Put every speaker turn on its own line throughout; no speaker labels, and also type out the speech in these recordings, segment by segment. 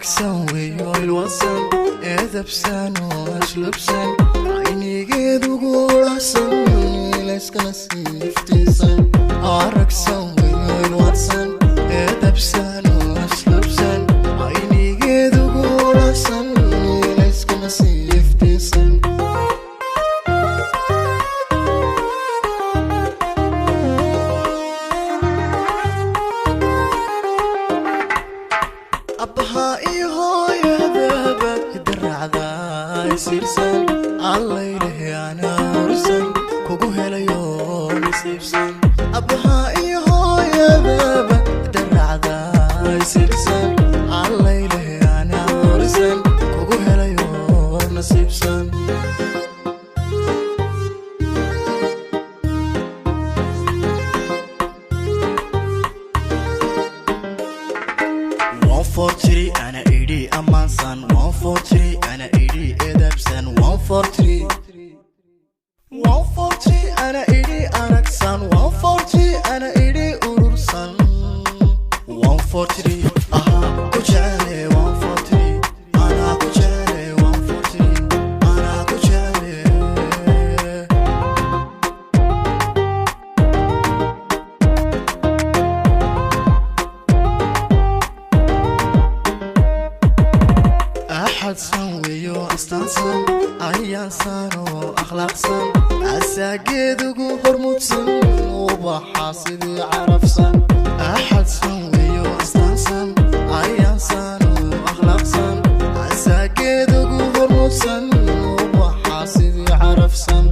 Aragsan weeyo ilwasan, edabsan oo ashlubsan, aynigeedugu uracsan, ilayskana siiftiisan. Aragsan weeyo ilwasan, edabsan oo ashlubsan, aynigeedugu uracsan, ilayskana siiftiisan. Abbaha iyo hooyadaba hidaracda isiirsan, allaylehe anaa ursan kugu helayo nasiibsan. Abbaha iyo hooyadaba hidaracda isiirsan, allaylehe anaa ursan kugu helayo nasiibsan. 143 ana idhi ammaansan, 143 ana idhi edabsan, 143 143 ana idhi aragsan, 143 ana idhi urursan, 143 aha ku jecele, 143 anaa ku jecele, 143 anaa ku jecele. Axadsan weeyo astaansan, ayaansan oo akhlaaqsan, asaageedugu hormudsan, ubaxa sidii carafsan. Axadsan weeyo astaansan, ayaansan oo akhlaaqsan, asaageedugu hormudsan, ubaxa sidii carafsan.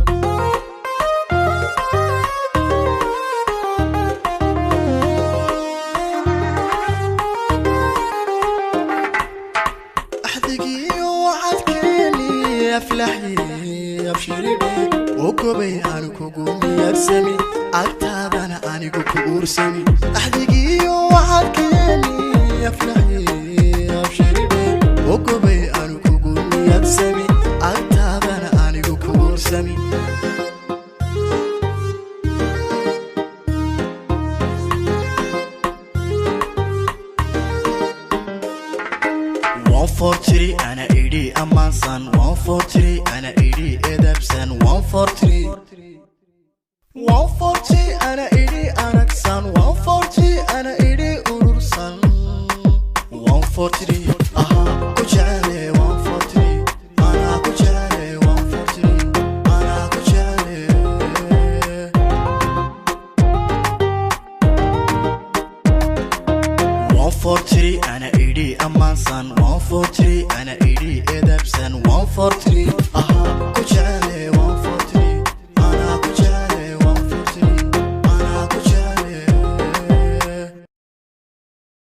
Axdigiyo wacadkeeni aflaxyi abshiridhe, oo kobay aan kugu niyadsami, agtaadana anigu ku uursami. Axdigiyo wacadkeeni aflaxyi abshiridhe, oo kobay aan kugu niyadsami, agtaadana anigu ku uursami. 143 ana idhi ammaansan, 143 ana idhi edabsan, 143 143 ana idhi aragsan, 143 ana idhi urursan, 143 aha ku jecele, 143 anaa ku jecele, 143 anaa ku jecele. 143 ana idhi ammaansan, 143 ana idhi edabsan, 143